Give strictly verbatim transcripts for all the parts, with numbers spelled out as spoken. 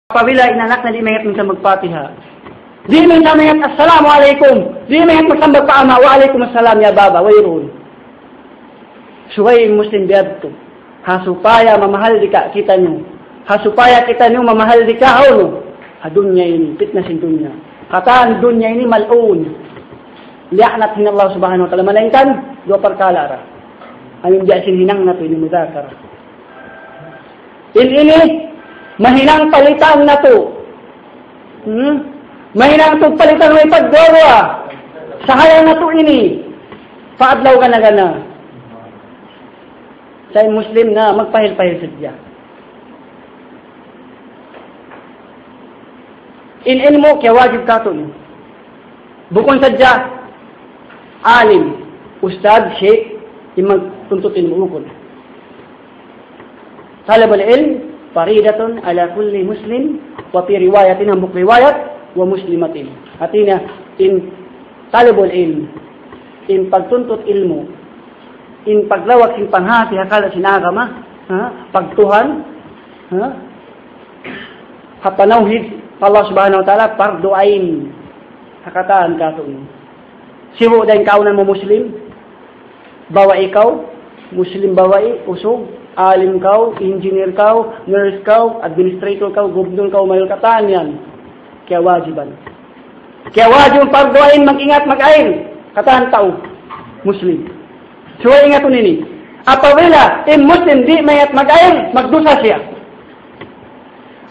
Apabila in anak na di' maingat minsan mag-Fatiha. Di' minsan maingat, "Assalamu alaykum." Di' maingat magsambag pa ama', "Wa alaykum assalam ya baba." Wayruun. Subay Muslim biya' yadtu. Ha supaya mamahal di' ka kitaniyu. Ha supaya kitaniyu mamahal di' ka, hawnu? Ha dunya ini, fitna sin dunya. Katan dunya ini mal'un. Liyaanat sin Allah Subhanahu wa Ta'ala. Malaingkan, duwa parkala' ra. Amu in biya' sin hinang natu' ini mudhakara. In ini, mahinang palitan natu'. Hmm? Mahinang tuud palitan way pagduwa-duwa. Sahayang natu' ini. Pa adlaw gana-gana. Sa' in Muslim na magpahil-pahil sadja. In ilmu' kiyawajib katu'. Bukun sadja alim, ustad, sheikh, in magtuntut ilmu' bukun. طلب العلم فريضة على كل مسلم، وفي رواية, hambuuk riwayat, ومسلمة. Hāti niya, in talabul ilm, in pagtuntut ilmu', in paglawag sin panghati ha kalna' sin agama, ha? Pagtuhan, ha? Ha panawhid pa Allah Subhanahu wa Ta'ala, fardu ain. Ha katan katu'. Sibu' da in kaawnan mu Muslim, babai kaw, Muslim babai, usug, alim kaw, engineer kaw, nurse kaw, administrator kaw, gubnul kaw, mayul katan yan. Kiyawajiban. Kiyawajiban, fardu ain, mag-ingat, mag-ain. Katan tau Muslim. Subay ingatun ini. Apabila in Muslim di' maingat mag-ain, magdusa siya.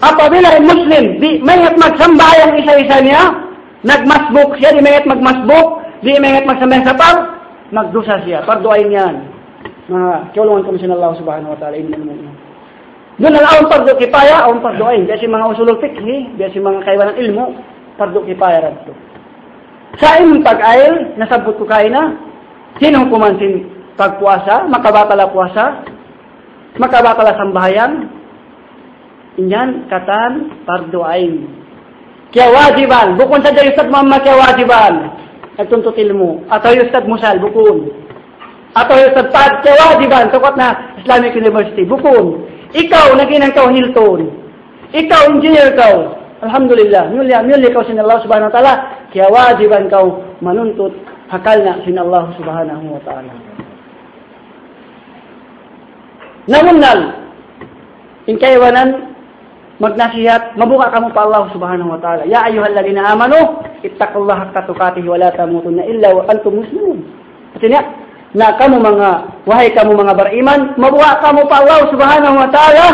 Apabila in Muslim di' maingat magsambahayang isa-isa niya, nagmasbuk siya, di' maingat magmasbuk, di' maingat magsambahayang sapar, magdusa siya. Fardu ain yan. Manga kiyaulungan kamu sin Allah Subhanahu wa Ta'ala, in ilmu' yan. Duun na awn fardu kifaya, awn fardu ain. Biya' sin manga usulul fiqhi, biya' sin manga kaibanan ilmu', fardu kifaya ra yadtu. Sa' in pag-ail, nasabbut ku kaina, sin hukuman sin pagpuasa, makabatala puasa, makabatala sambahayang, in yan katan fardu ain. Kiyawajiban, bukun sadja in ustad mu amma kiyawajiban. Nagtuntut ilmu'. Atawa in ustad Musal, bukun. Atawa in ustad Pad, kiyawajiban. Sukat na Islamic University, bukun. Ikaw, naghinang kaw Hilton. Ikaw, engineer kaw. Alhamdulillah. Miyulliya, miyulliya kaw sin Allah Subhanahu wa Ta'ala. Kiyawajiban kaw manuntut ha kalna' sin Allah Subhanahu wa Ta'ala. Namunnal, in kaibanan, magnasihat, mabuga' kamu pa Allah Subhanahu wa Ta'ala. يا أيها الذين آمنوا اتقوا الله حق تقاته ولا تموتن إلا وأنتم مسلمون. Hāti niya, na kamu manga, wahai kamu manga bariman, mabuga' kamu pa Allah Subhanahu wa Ta'ala,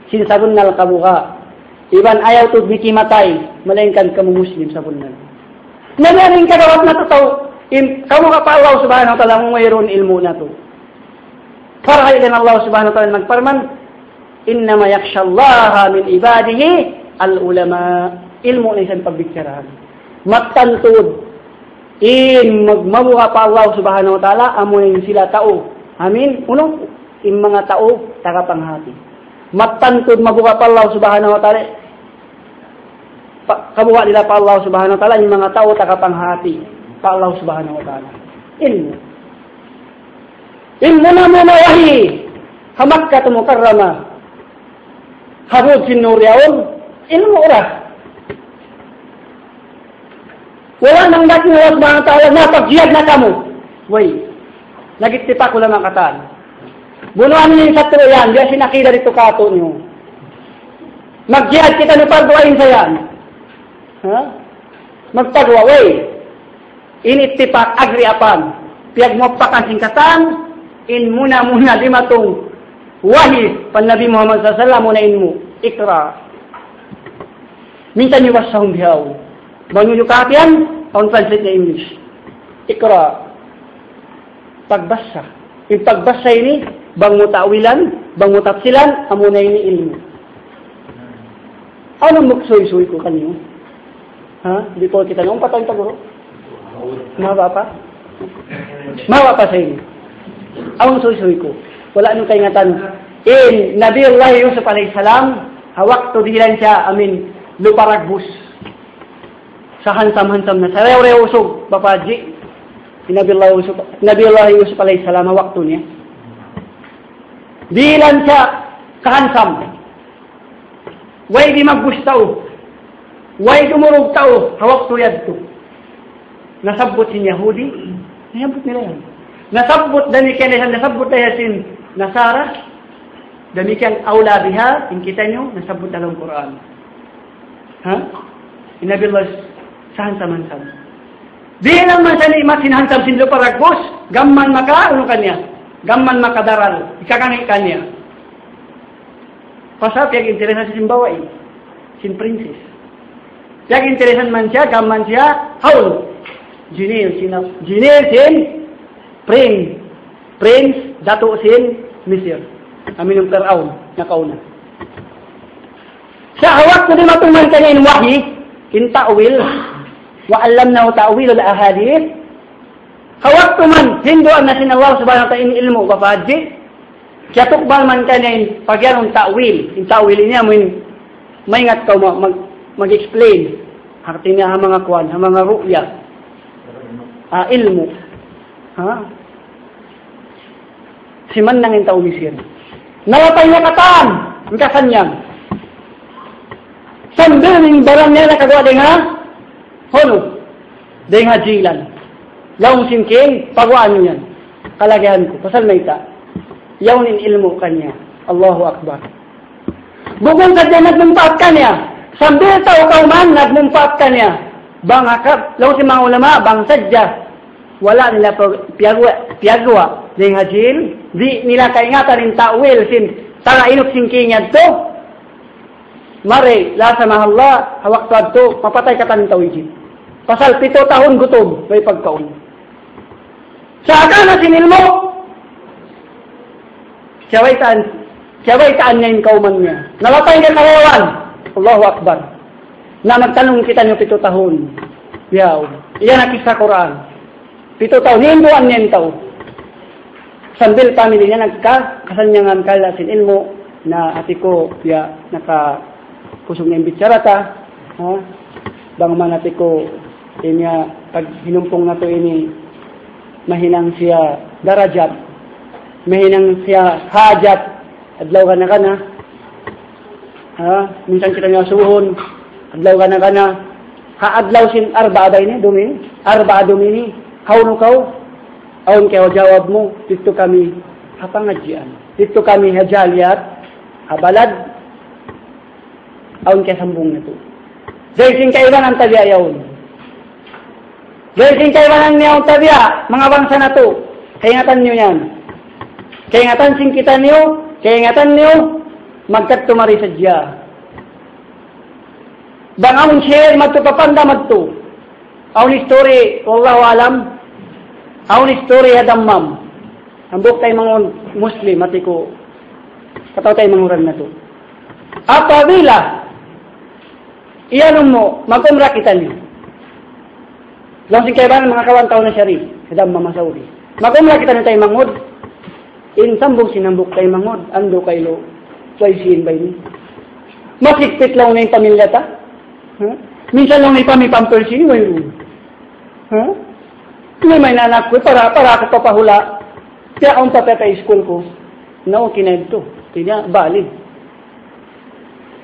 sin sabunnal kabuga'. Iban ayaw tuud mikimatay, malaingkan kamu Muslim sabunnal. Na biya' diin in kagawat natu' tau, in, kabuga' pa Allah Subhanahu wa Ta'ala, amu wayruun ilmu' natu'. Parhayal in Allah Subhanahu wa Ta'ala nagparman, إنما يخشى الله من عباده العلماء. Ilmu' na isab in pagbicharahan. Mattan tuud, in mag-, mabuga' pa Allah Subhanahu wa Ta'ala, amu in sila tau. Amin, unu, in manga tau, taga panghati. Mattan tuud mabuga' pa Allah Subhanahu wa Ta'ala, pa, kabuga' nila pa Allah Subhanahu wa Ta'ala, in manga tau taga panghati pa Allah Subhanahu wa Ta'ala. Ilmu'. In muna-muna wahi, ha Makkah Mukarramah, ha Burj Nur yaun, ilmu' ra. Wala' nang dating Allah Subhanahu wa Ta'ala, na pagjihad na kamu. Way. Nag-ittipak ulama katan. Bunuan niyu in satru' yan, biya' sin akida didtu katu' niyu. Magjihad kitaniyu, fardu ain sa yan. Ha? Magpaguwa', way. In ittipak, agree apan. Piyagmuwapakan sin katan, in muna-muna dimatung wahi pa Nabi Muhammad sallallahu alayhi wasallam, muna ilmu', iqra. Minsan yuwassahum bihaun. Bang niyu katiyan, awn translate na English. Iqra. Pagbasa. In pagbasa ini, bang mu ta'wilan, bang mu tafsilan, amuna ini ilmu'. Unu in magsuysuy ku kaniyu? Ha? Di' pa kitaniyu. Umpatan ta, guru. Mahaba' pa? Mahaba' pa sa ini. Awn suysuy ku. Wala' niyu kaingatan. In Nabi Allah Yusuf alayhi salam, ha waktu dihilan siya, amin, lupa ragbus. Sahansam-hansam na. Sarew-rew usug, Bapa' Haji. In Nabi Allah Yusuf, Nabi Allah Yusuf alayhi salam, ha waktu niya. Dihilan siya kahansam. Way di' magbus tau. Way dumurug tau. Ha waktu yadtu. Nasabbut sin Yahudi. Nasabbut nila yan. Nasabbut damikkiyan da isab, nasabbut da isab sin Nasara. Damikkiyan awla biha, in kitaniyu, nasabbut dalam Qur'an. Ha? In Nabi Allah, sahan-sahan. Di' lang man sa ni'mat sin hansab sin lupa ragus, gam man maka, unu kaniya, gam man makadaral, ikakangī' kaniya. Pasal piyag-interesan sin babai, sin princess. Piyag-interesan man siya, gam man siya, haul. Jinil, sin, jinil, sin, prince, prince, datu sin Misir. Amu in Piraun, nakauna. Sa' ha waktu dimatung man kaniya in wahi, in ta'wil, وعلمناه تأويل الأحاديث. Ha waktu man, hinduan na sin Allah Subhanahu wa Ta'ala in ilmu' bapadji, kiyatukbal man kaniya in pagiyanun ta'wil. In ta'wil ini amu in maingat kaw ma-, mag-, mag-explain. Artinya, ha manga kuwan, ha manga ru'ya. Ah, ilmu'. Ha? Simannang in tau Misir. Nalapay niya katan, in kasannyangan. Sambil in baran niya nakaguwa' dayn ha, unu, dayn ha jilan. Laung sin king, paguwaan niyu yan. Kalagihan ku, pasal mayta'. Yaun in ilmu' kaniya. Allahu Akbar. Bukun sadja nagmumpaat kaniya. Sambil tau kawman nagmumpaat kaniya. Bang ha ka-, laung sin manga ulama, bang sadja wala' nila pa-, piyaguwa', piyaguwa' dayn ha jil, di' nila kaingatan in ta'wil sin tara inuk sin king yadtu. Mari, la samahallah, ha waktu yadtu, mapatay katan in tau Egypt. Pasal pitu tahun gutum, way pagkaun. Sa' akana sin ilmu', kiyabaytaan, kiyabaytaan niya in kawman niya. Nalapay niya karayawan. Allahu Akbar. Na magtanum kitaniyu pitu tahun. Yaw. Iyan na kissa Qur'an. Pitu tahun, hinduan niya in tau. Sambil family niya nagka-, kasannyangan kala sin ilmu' na hati ku, ya, naka-, kusug na in bichara ta, ha? Bang man hati ku, ini ya, pag hinumpung natu' ini, mahinang siya darajat, mahinang siya hajat, adlaw kana-kana. Ha? Minsan kitaniyu asubuhun, adlaw kana-kana. Ha adlaw sin Arba'a ba ini, dum ini? Arba'a dum ini, hawnu kaw? Awn kaw jawab mu, didtu kami ha pangadjian. Didtu kami ha Jaliyat, ha Balad, awn kiyasambung natu'. Dayn sin kaibanan tabiya' yaun. Dayn sin kaibanan niya yaun tabiya', manga bangsa natu'. Kaingatan niyu yan. Kaingatan sin kitaniyu, kaingatan niyu, magkadtu mari sadja. Bang awn share madtu pa Panda madtu. Awn history, wallahu alam. Awn history ha Dammam. Hambuuk taymanghud Muslim, hati ku, kataw-taymanghuran natu'. Apabila, iyanun mu, mag-umrah kitaniyu. Laung sin kaibanan, manga kawan, tau na siya ri, ha Dammam ha Saudi. Mag-umrah kitaniyu taymanghud, in sambung sin hambuuk taymanghud, andu' kailu, way sīn ba ini. Masigpit laung niya in pamilya ta. Ha? Minsan laung niya pa-, may pamper sīn, wayruun. Ha? Ini may anak ku, para, para aku papahula'. Tiya' awn pa pa iskul ku. Na okay na ito. Tiya', bali.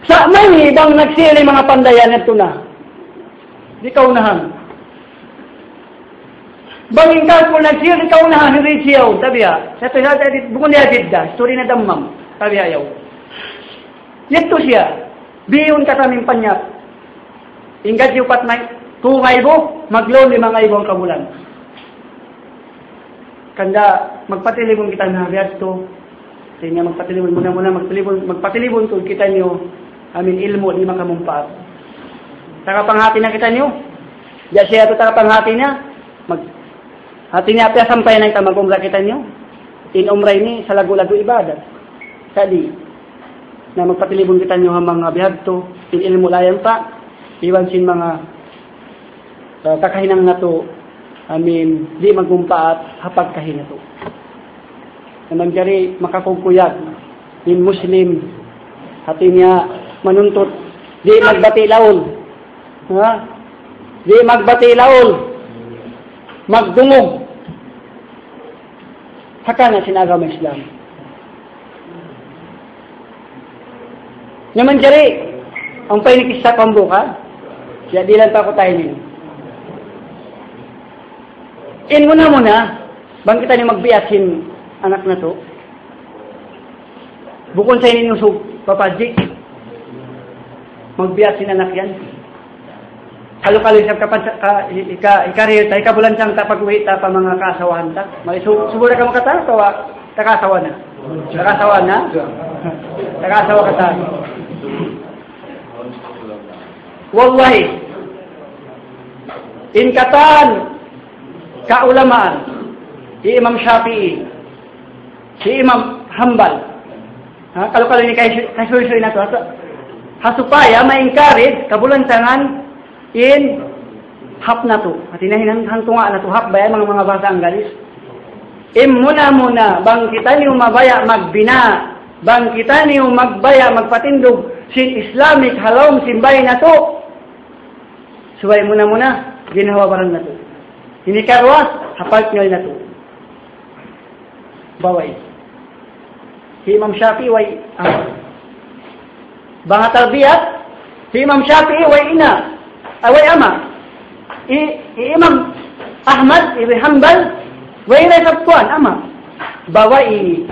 Sa' may bang nagsili manga pandayan ito na. Di' kaunahan. Bang in kalkul nagsili, di' kaunahan, hindi siya, tabiya'. Sa' ito, sa' ito, bukun niya Jeddah, story na Dammam, tabiya' yaw. Yadtu siya, biyun katan in panyap. In gaji upat na, tu ngaibu, mag-loan lima ngaibu hangka bulan. Hangkan da, magpatilibun kita na biya' yadtu. Sa' ini magpatilibun muna-muna, magpatilibun, magpatilibun tuud kitaniyu, amu in ilmu' di' makamumpaat. Tagapanghati na kitaniyu. Di' siya yadtu tagapanghati niya. Mag-, hati niya, piyasampay na kita mag-umrah kitaniyu. In umrah ini, salaggu'-laggu' ibadat. Sa' di'. Na magpatilibun kitaniyu ha manga biya' yadtu, in ilmu' la yanfa', iban sin manga, uh, kakahinang natu', amu in, di' magmumpaat, ha pagkahi natu'. Na manjari makakugkuyag, in Muslim, hati niya manuntut, di' magbati' laung. Ha? Di' magbati' laung. Magdungug. Haka na sin agama Islam. Na manjari, Awn pa ini kissa hambuuk, ha? Siya dihilan pa aku tayu ini. In muna-muna, bang kitaniyu magbiat sin anak natu'. Bukun sa ini in usug, Papa G. Magbiat sin anak yan. Kalu-kalu isab kapan sa, ka, i-, ika-, ikarir ta, ikabulansang ta pag-uwi' ta pa manga kaasawahan ta. Mari su-, subul da kamu katan, atawa, takaasawa na. Takaasawa na? Takaasawa katan. Wallahi, in katan kaulamaan, hi Imam Shafi'i, hi Imam Hanbal. Ha, kalu-kalu ini kay, kay suysuy natu', ha, ha supaya ma-encourage kabulantangan in hap natu'. Hati niya in hang tunga' natu', hap, baya' manga, manga bahasa Anggalis. In muna-muna, bang kitaniyu mabaya' magbina', bang kitaniyu magbaya' magpatindug sin Islamic ha lawm sin bāy natu'. Subay muna-muna, ginhawa-baran natu'. Ini karuwa, ha partner natu'. Babai. Hi Imam Shafi'i way ama'. Bang ha tarbiyat, hi Imam Shafi'i way ina', ah, way ama'. Hi, hi Imam Ahmad ibn Hanbal, way ina' isab kuwan, ama'. Babai.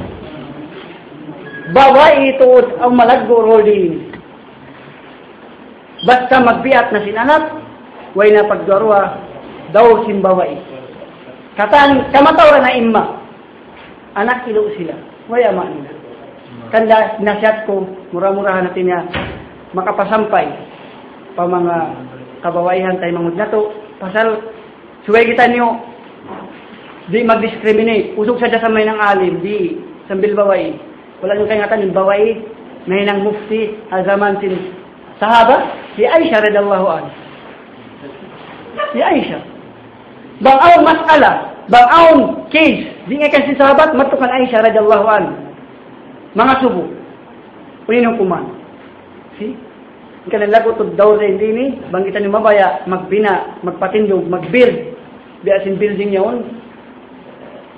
Babai tuud in malaggu' role dini. Basta magbiat na sin anak, way na pagduwa-ruwa, daw sin babai. Katan, kamatauran na imma. Anak ilu sila. Way ama' nila. Hangkan nasihat ku, mura-murahan hati niya makapasampay pa manga kababaihan taymanghud natu'. Pasal subay kitaniyu di' mag-discriminate. Usug sadja sa mahinang alim, di' sambil babai. Wala' niyu kaingatan in babai nahinang mufti ha jaman sin sahaba, hi Aisha radiyallahu anha. Hi Aisha. Bang awn mas'ala, bang awn case, di' ngaikan sin sahabat, madtu kan Aisha radiyallahu anha. Mangasubu. Unu in hukuman? See? Hangkan laggu' tuud daw sa ini, bang kitaniyu mabaya' magbina', magpatindug, mag-build, biya' sin building yaun.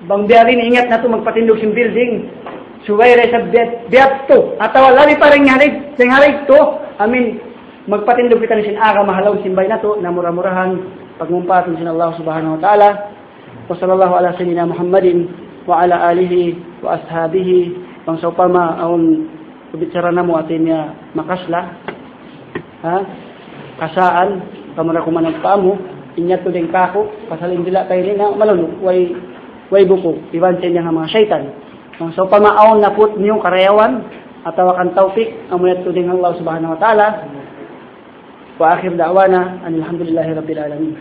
Bang biya' ini ingat natu' magpatindug sin building. Subay da isab biya', biya' tu. Atawa labi pa dayn ha ri-, dayn ha ri tu. Amin. Magpatindug kita sin agama ha lawm sin bāy natu', na mura-murahan pagmumpaatun sin Allah Subhanahu wa Ta'ala. وصلى الله على سيدنا محمد وعلى آله وأصحابه. Bang sawpama awn bichara namu' hati niya makasla, ha? Kasaan, kamu na kumanang pamu, inyat tu dayn kāku', pasal in dila' ta ini na malunu', way, way buku', iban sa in manga saytan. Bang sawpama awn naput niyu karayawan, atawa kan tawpik, amu yadtu dayn Allah Subhanahu wa Ta'ala. وآخر دعوانا أن الحمد لله رب العالمين.